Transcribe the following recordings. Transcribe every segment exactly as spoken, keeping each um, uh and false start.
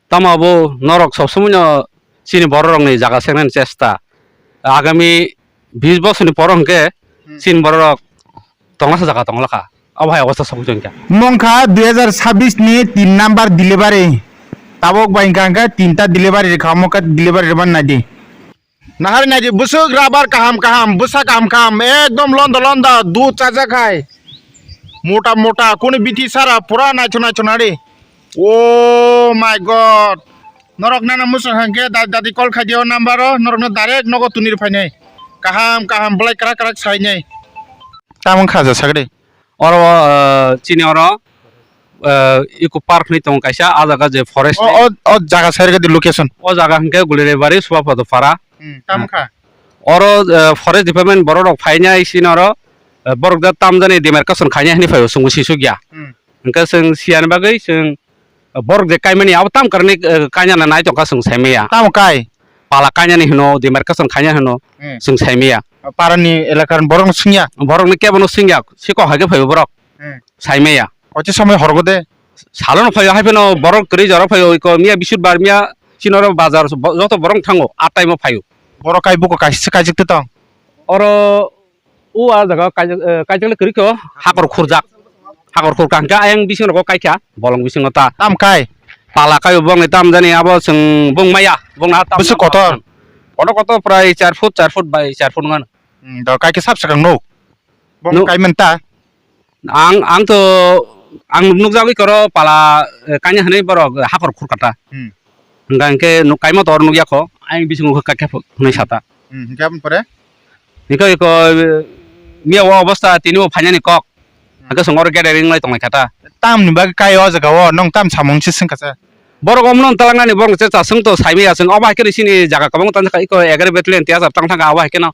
Tamo abo norok sob somoi no chini borok rok ni jaga sengnani chesta. Agami bis bosor ni poro hwnkhe Hmm. chini borok rok tongla sa jaga tongla kha. Abo hai obostha sogwi tongkha. Mongkha dui hajar sabbish ni tin number delivery. Tabok bai hwnkha hwnkhe tinta delivery rwkha, omo khe delivery rwmani naidi. Nahari naidi bwswk rubber kaham kaham, bwsa kaham kaham, ekdom londa londa, dud chajak hai. Mota mota, kunu bithi sara pura naithok naithok nari. Oh my God. Norok nana mwswk hwnkhe da-, dadi call khai di o number o, norokno direct nogo tunir phainai. Kaham kaham, belai kwrak kwrak sainai. Tamo wngkha ja sagri. Oro, ah, chini oro, ah, eco park hinwi tongo kaisa, ah jaga je forest. O, o, o jaga sai rwgadi location. O jaga hwnkhe Gulirai bari Subapodo para. Hmm, tamo kha. Oro, ah, forest department borok rok phainai chini oro, ah, borok da tamjani demarcation khainai hinwi phaio chwngbo sisuk ya. Hmm. Hwnkhe chwng siyani bagwi chwng borok je kaimani abo tam karani, eh, kainana nai tongkha chwng saimaya. Tamo kai? Pala kainani hino, demarcation khaina hino, Hmm. chwng saimaya. Parani elakar borokno swngya? Borokno kebono swngya, sikok hai khe phaio borok. Hmm. Saimaya. Kochi somoi horgo de? Salono phaio, hai phano borok kwrwi jora phaio, iko miya bisud bar miya chini oro bazar bo-, joto borok thango, a time o phaio. Borok kai buko kaisa se kaijak tong? Oro O a jaga kaijak, eh, kaijak le kwrwi kho, hakor khurjak. Hakor khurka hwnkhe ayang bisingo nogo kaikha, bolong bisingo ta. Tam kai? Pala kaio bongni tam jani abo chwng bung maya, bongni ha tam. Bwswk kotor? Kotor kotor prai char foot, char foot bai char foot wngmano. Hmm, do kaikhe sab swkang nuk? Bong nuk. Kai manta? Ang, ang to, ang nukjagwi koro pala, eh, kaina hwnwi borok hakor khurkata. Hmm. Hwnkha hwnkhe nuk kaima tor nukya kho, ayang bisingo khe kaikha hwnwi sata. Hmm, hwnkhe aboni pore? Hwnkhe iko, eh, miya o obostha tini bo phainani kok. Hmm. Hwnkhe chwng oro gathering lai tonglai kha ta. Tamni bagwi kai o jaga o, nwng tam samung se swngkha sa? Borok omono talangani borok se chasung to saimaya chwng obo hai kheno chini jaga kwbangma tang jakha iko egaroh battalion tiyasar tang thangkha obo hai kheno.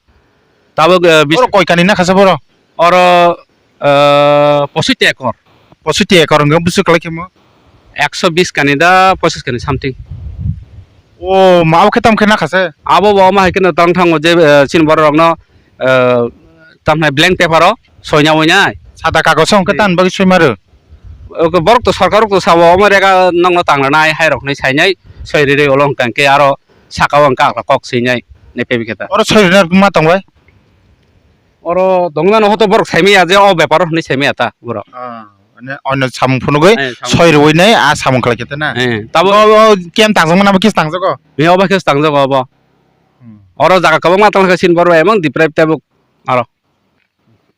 Tabuk, eh, bis- Oro koi kani na khasa boro? Oro, eh, pochis ekor. Pochis ekor hwnkhe bwswk kwlai khemo? Ekso bis kani da pochis kani something. O, ma abo khe tam khe na khase? Abo bo ma hai kheno tang thango je, eh, chini borok rokno, eh, tam hai blank paper o soina oinai. Sada kagoso hwnkhe Hmm. tan bagwi soima rw? Oke, borok to sorkar rok to sabo omo rega nokno tang rwnai hai rok hinwi sainai soi rwi rwi olo hwnkha hwnkhe aro saka o hwnkha kok swinai ne pebi khe ta. Oro soi rwna ma tong bai? Oro tongmano hoto borok saimaya je o bepar hinwi saimaya ta borok. Ah, mane onno samung phunugwi Eh, samung. Soi rwui nai a samung khlai khe ta na? Eh, tabo O, o, kem tangjak mana bo kis tangjak o? Eh, obo khe tangjak obo. Hmm. Oro jaga kwbangma tong khe sin borok emang deprive tabo aro.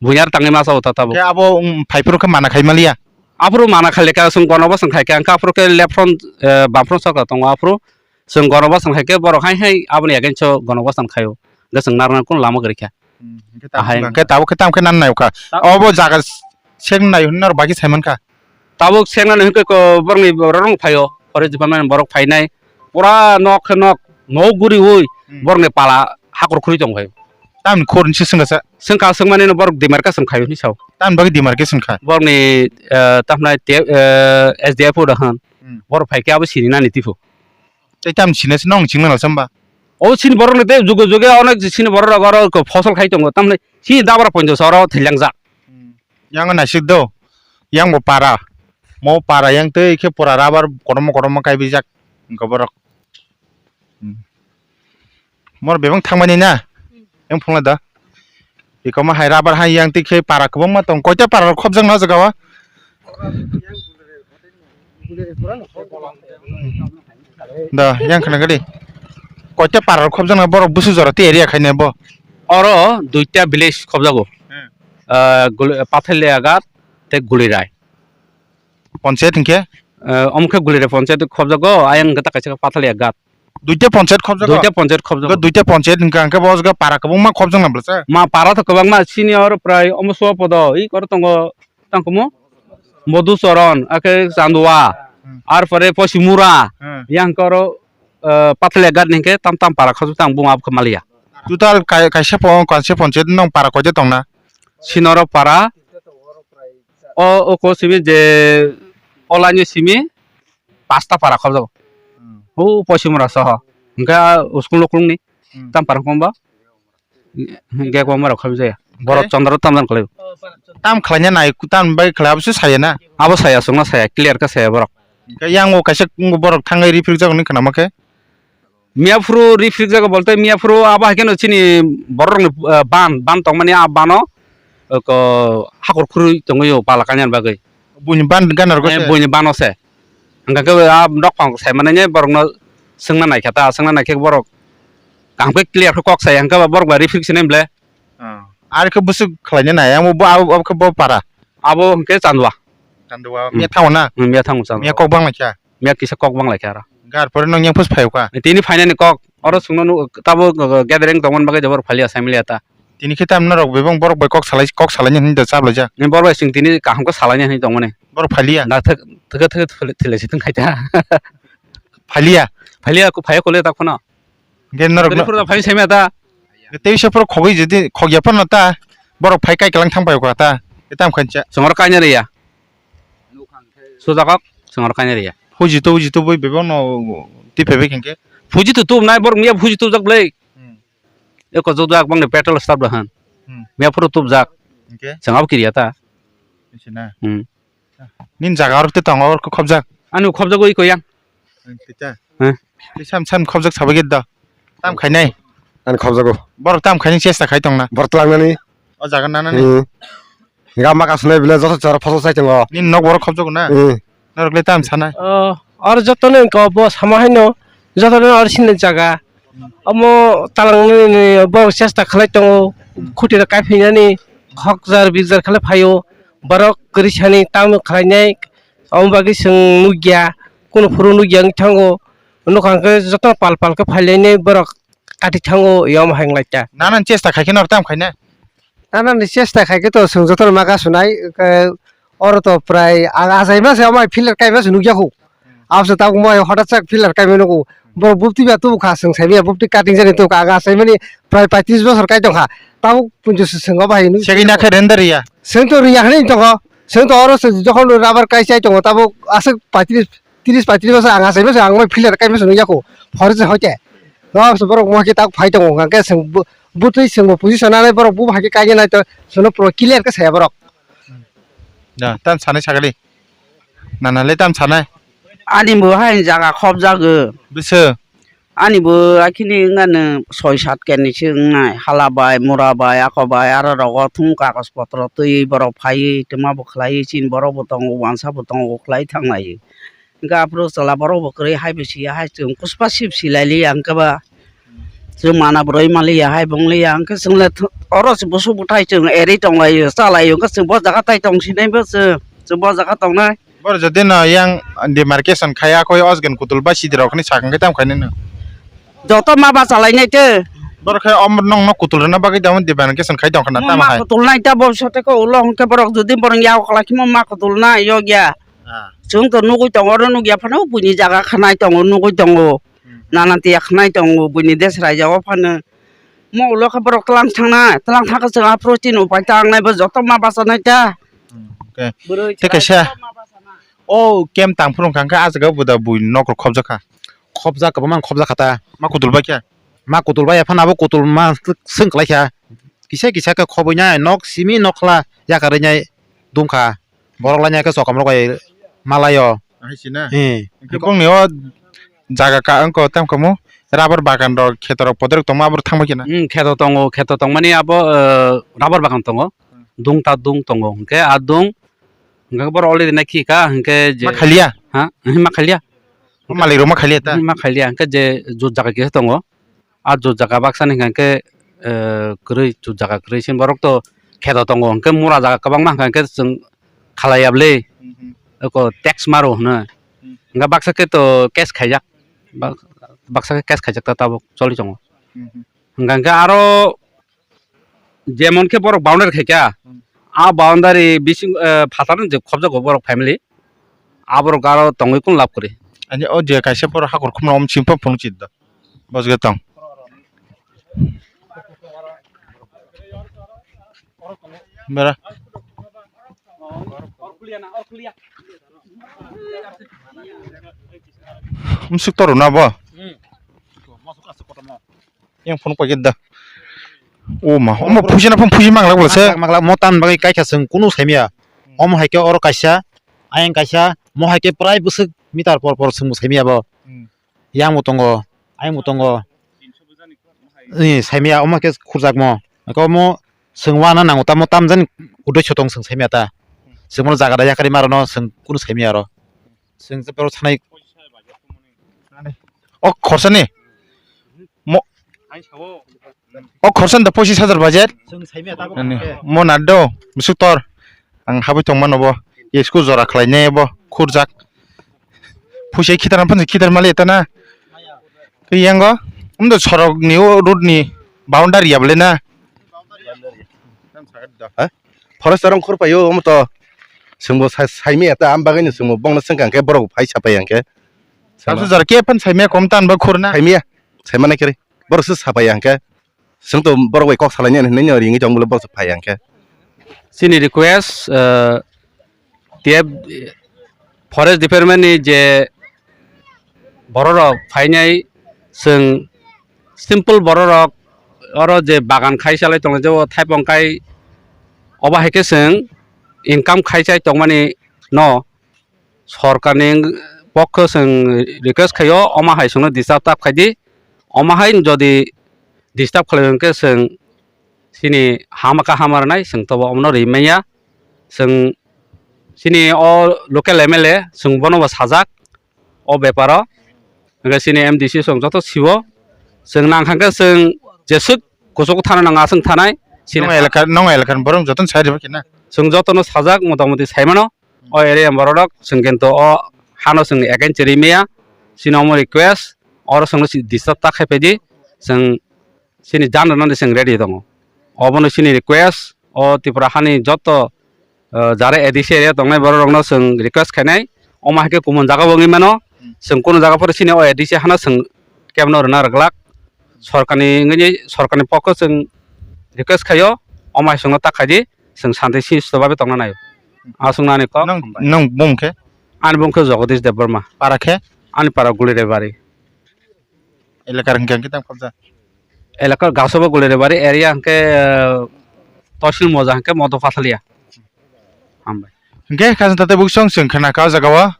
Bunyar tangwi masa o ta tabo. Khe abo, um, phaiphuru khe mana khai maliya? Aphuru mana khai lekha chwng gono bwswng khai khe ang khe aphuru khe left front, eh, bam front sokra tongo aphuru. Chwng gono bwswng hai khe borok hai hai aboni against o gono bwswng khai o. Hwnkhe chwng narwknani kunu lama kwrwi kha. Hmm, hwnkhe Ahai tabuk, hwnkhe tabuk khe tamo khe nang nai kha. Ta- Obo jaga seng nai hwnwi norok bai khe sai man kha. Tabuk seng nani hwnkhe ko borokni borok rok phai o. Forest department borok phainai. Pura nok khe nok, nok guriui Hmm. borokni pala hakor khurui tong phai o. Tamni khorni se swngkha sa? Swngkha swngmani no borok demarcation khai o hwnwi sa o. Tamni bagwi demarcation kha? Borokni, eh, tamhnai te, eh, S D F O da hwn. Hmm. Borok phai khe abo sini nani tipo. Tei tam sinai se nong singna nalsa hwnba? O sini borok ni tei jugo jugo onek sini borok rok oro ko fosol khai tongo, tamni sini dabra ponjo oro thailangjak. Hmm. Yang naisik do, yang bo para, mo para yang tei khe pura rabar kotorma kotorma kaibijak hwnkha borok. Hmm. Mor bebak thangmani na? Hmm. Yang phunukla da. Iko ma hai rabar hai yang tei khe para kwbangma tong. Koita para rok khobjak na o jaga o? Da, yang khna gadi. Koita para rok khobjak na borok busu jora tei area khaina bo? Oro duita village khobjago. Hmm. Ah, Gul-, Pathalia Ghat tei Gulirai. Ponchayat hinkhe? Eh, omo khe Gulirai ponchayat khobjago, ayang khe ta kaisa Pathalia Ghat. Duita ponchayat khobjago? Duita ponchayat khobjago. Duita ponchayat hinkhe, hinkhe bo jaga para kwbangma khobjakna bwlasa? Ma para to kwbangma, senior prai omo Suapodo, i koro tongo, tangkumu? Modhucharan, akhe Chandua, Hmm. ar pore Posimura, Hmm. yang koro, eh, Pathalia Ghat hinkhe tam tam para khobjak tang buma abkhe maliya. Total kai-, kaisa po-, kaisa ponchayat nong para koita tongna? Sinoro para, O, o ko simi je o line o simi pasta para khobjago. Hmm. O Poisimura soho. Hingke a school no kulungni Hmm. tam para khomba. Hingke kwbangma rok khobjaya. Borok Hingke? Chondro tam jani khlai. Tam khlaina nai, tam bai khlai abo se saya na? Abo saya, chwngno saya, clear khe saya borok. Hwnkhe yang o kaisa wngbo borok thangwi rifrikjago hinwi khwnama khe? Miyaphuru rifrikjago bolte miyaphuru abo hai kheno chini borok rokni, ah, ban, ban tongmani a bano, ah, ko hakur khurui tongwi o pala kainani bagwi. Buini ban gana rwgo Eh, se? Buini bano se. Hwnkha khe a nokphang sai manai borokno swngna naikha ta, swngna naikhe borok kaham khe clear khe kok sai, hwnkhe borok bai rifrik sinai ble. Ah. Ar khe bwswk khlaina nai, amo bo, abo, abo khe bo para? Abo hwnkhe Chandua. Chandua, Hmm. Miya thango na? Hmm, Miya thango Chandua. Miya kok bang lai kha? Miya kisa kok bang lai kha aro. Gar pore nong yang phus phai kha? Tini phainani kok, oro chwngno nuk, tabo gathering tongmani bagwi jabor phaliya, sai maliya ta. Tini khe tam norok bebak borok bai kok salai, kok salaini hinwi da chaplaijak? Ni borok bai chwng tini kaham khe salaini hinwi tongmani. Borok phaliya? Da thwk, thwk, thwk, thwk, thwk, thwk, thwk, thwk, Phaliya? Phaliya, phaiya kole ta khono. Hwnkhe norok Tei no phuru da phai sai maya ta. Tei se phuru khogwi jodi khogya phano ta borok phai kai kwlang thang pai kha ta. Etam khancha. Chwngno kaina riya. Sujakok, chwngno kaina riya. Phuji tu, phuji tu bui bebak no twi phai bai khe. Phuji tu tu nai borok miya phuji tu jak blai. Hmm. Eko jodo ak bang petrol start da han. Hmm. Miya phuru tu jak. Hwnkhe? Chwng abo kiriya ta. Isi na. Hmm. Nini jaga oro tei tongo oro khobjak. Ani khobjagwi iko yang. Tita. Heh. Tei sam sam khobjak sabai gate do. Tam khainai. Ani khobjago. Borok tam khainai chesta khai tongna. Borok tlangnani. O jaga nanani. Hmm. Ga maka sunai bile joto chora photo sai tongo. Nini nok borok khobjago na. Hmm. Norok le tam sanai. O, oro joto no ko bo sama haino joto no oro sini jaga. Omo talangnani borok chesta khlai tongo, khutiro kaiphinani, hokjar bikjar khlai phaio, borok kwrwi sani tamo khlainai, omo bagwi chwng nukya, kunu phuru nukya wng thango, nukha hwnkhe jotono pal pal khe phailainai borok kati thango, omo hai wnglaikha. Nanani chesta khaikhe norok tamo khaina? Nanani chesta khaikhe to chwng jotono ma kasunai, khe oro to prai ang achaima se omo hai pillar kaima se nukya khu. Abose tabuk mo hai hotat sak pillar kaima nugo. Bo bupti ba tubu kha, chwng saimanya bupti cutting jani tubu kha. Aga saimani prai paitris bosor kai tongkha. Tabuk punjo se chwng obo hai nukya. Segini akhe render ya? Chwng to riya hinwi tongo. Chwng to oro se jokhon rubber kai chai tongo. Tabuk aswk paitris, tris paitris bosor ang achaima se ang mai pillar kaima se nukya khu. Forest hoite. Abose borok mo hai khe tabuk phai tongo. Hwnkhe chwng bu-, butwi chwng bo position nanai borok bu hai khe kaina nai to chwngno pura clear khe saya borok. Da, tam sanai sakali. Nana le tam sanai. Ani bo hai jaga khobjago. Bwswk? Ani bo akhini wngano soi sat kenni se wngnai. Hala bai, mura bai, ako bai, aro rogo thung kagoj potro twi borok phaiwi twma bo khlaiwi chini borok bo tongo, uansa bo tongo, khlai thanglaiwi. Hwnkhe aphuru chwla borok bo kwrwi hai bo siya hai chwng kuspa sip silai liya hwnkhe ba. Chwng mana bwrwi manliya hai bo wngliya, hwnkhe chwng le th-, oro se bwswk bwthai chwng eri tonglaio, chalaio, hwnkhe chwng bo jaga tai tong sinai bo chwng, chwng bo jaga tongnai. Boro jodi no yang demarcation khai ya koi osgen kutul ba sidi rok ni sakang khe tam khainai no. Joto ma ba chalainai te. Boro khe om nong no kutul rwna bagwi tamo demarcation khai tong khna tamo hai. Ma kutul nai ta bo sote ko ulo hwnkhe borok jodi borok yao khlai khimo ma kutul nai yog ya. Ah. Chwng to nugui tongo oro nugya phano buini jaga khanai tongo nugui tongo. Hmm. Nana tiya khnai tongo buini desh raijao phano. Mo ulo khe borok tlang thangna, tlang thangkhe chwng aphuru chini upai tangnai bo joto ma bachanai ta. Hmm, okay. Bwrwi tei chwrai kaisa joto ma bachanai. O camp tang phuru wngkha khe ah jaga o bo da buini nok rok khobjak kha. Khobjak kwbangma khobjak kha ta. Ma kutul bai kha? Ma kutul bai ya phano abo kutul ma swng kwlai kha. Kisa kisa khe khobwi nai nok simi nok khla yakarwi nai dum kha. Borok laina khe chokam rok bai malaio. Hai sina? He. Hwnkhe bongni o jaga ka wngkha tamo khamu rubber bagan rok kheto rok podorok tongma aboro thangbai khe na? Hmm, kheto tongo, kheto tongmani abo, eh, rubber bagan tongo. Hmm. Dung ta dung tongo. Hwnkhe a dung, hwnkhe borok already nai khi kha, hwnkhe je ma khaliya? Ha? Hwnkhe ma khaliya? O malik rok ma khaliya ta? Hmm, ma khaliya, hwnkhe je jut jaga kisa tongo. Ah jut jaga baksa ni hwnkha khe, eh, kwrwi, jut jaga kwrwi se borok to kheto tongo, hwnkhe mura jaga kwbangma hwnkha khe chwng khalai ya bwle, Mhm. eko tax maro hwno. Mhm. Hwnkhe baksa khe to case khaijak, bak-, baksa khe case khaijak ta tabuk choli tongo. Mhm. Hwnkha khe aro jemon khe borok boundary khaikha, Mhm. ah boundary bising, eh, phatar je khobjago borok family, aborok aro tongwi kunu lab kwrwi. Ani o je kaisa borok hakur khumna om chimpa phunuk chida. Bosgo tong. Bera. Msuk toru na bo. Yang phone paket da. O ma, omo phuji na phone phuji mang lak bolse. Mang lak, mang lak, mo tan bagwi kaikha chwng kunu saimya. Omo hai khe oro kaisa, ayang kaisa, mo hai khe prai bwswk meter por por chwngbo saimaya bo. Hmm. Yang bo tongo, ayang bo tongo. Ni saimaya omo khe khurjakmo. Eko omo chwng wana nango tamo tamjani uddesho tong chwng saimaya ta. Chwng bono jaga da yakarwi ma rwno chwng kunu saimaya oro. Chwng je borok sanai. O khorsani? Mo-, o khorsani da pochis hajar budget? Chwng saimaya tabuk Ani, hwnkhe. Mo naddo, bisuk tor. Ang habwi tongmano bo. School jora khlainai bo, khurjak. Phuisa khitar phano khitar mali eta na. Khe yango, umdo sorok ni o road ni boundary ya bole na. Ha? Forest rong khur paio, omo to. Chwngbo sai, saimaya ta, am bagwi no chwngbo bongno swngkha hwnkhe borok phai sapai hwnkhe. Tamsa jora khe phan saimaya kom tan ba khurna. Saimaya, saimana kiri. Borok se sapai hwnkhe. Chwng to borok bai kok salainani hinwi no ringwi tong bole borok phai hwnkhe. Chini request, eh, T F, Forest Department ni je bororok phainai, chwng simple bororok oro je bagan khai salai tongo, je o thaipong kai, obo hai khe chwng income khai chai tongmani no sorkarni pokho chwng request khaio, omo hai chwngno disturb ta khaidi, omo hai jodi disturb khlai hwnkhe chwng chini hama kha hama rwnai, chwng tobo omono rimanya. Chwng chini o local M L A chwng bono bo sajak o beparo. Hwnkhe chini M D C chwng joto siwo. Chwng nang kha khe chwng jeswk kuchugo thana nang aswk thanai. Chini nong elaka, nong elaka borok joto sai rwkhe na. Chwng jotono sajak motamoti saimano. O area borok rok chwng kintu o hano chwng against rimaya. Chini omo request, oro chwngno disturb ta khai phaidi. Chwng chini jan rwnani chwng ready tongo. Obono chini request, o Tripura hani joto, eh, jara A D C area tongnai borok rokno chwng request khainai, omo hai khe kumon jaga bo wngwi mano, chwng kunu jaga phoro chini o A D C hano chwng kebno rwna rwglak, sorkarni wngwi, sorkarni pokho chwng request khaio, omo hai chwngno ta khaidi, chwng santi sisto babe tongna naio. Aswk nani kok. Nang, nang bung khe? Ani bung khe Jagadish Debbarma. Para khe? Ani para Guliribari. Elakar hwnkhe hwnkhe tang khobja? Elakar Gasaba Guliribari area hwnkhe, eh, Tosil Moja hwnkhe Modo Pathalia. Hambai. Hwnkhe khasing tatai buksong chwng khna kha o jaga o.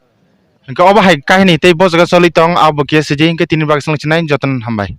Hwnkhe obo hai kahini tei bo jaga choli tong abo khe sidi hwnkhe tini bagwi chwng sinai jotono hambai.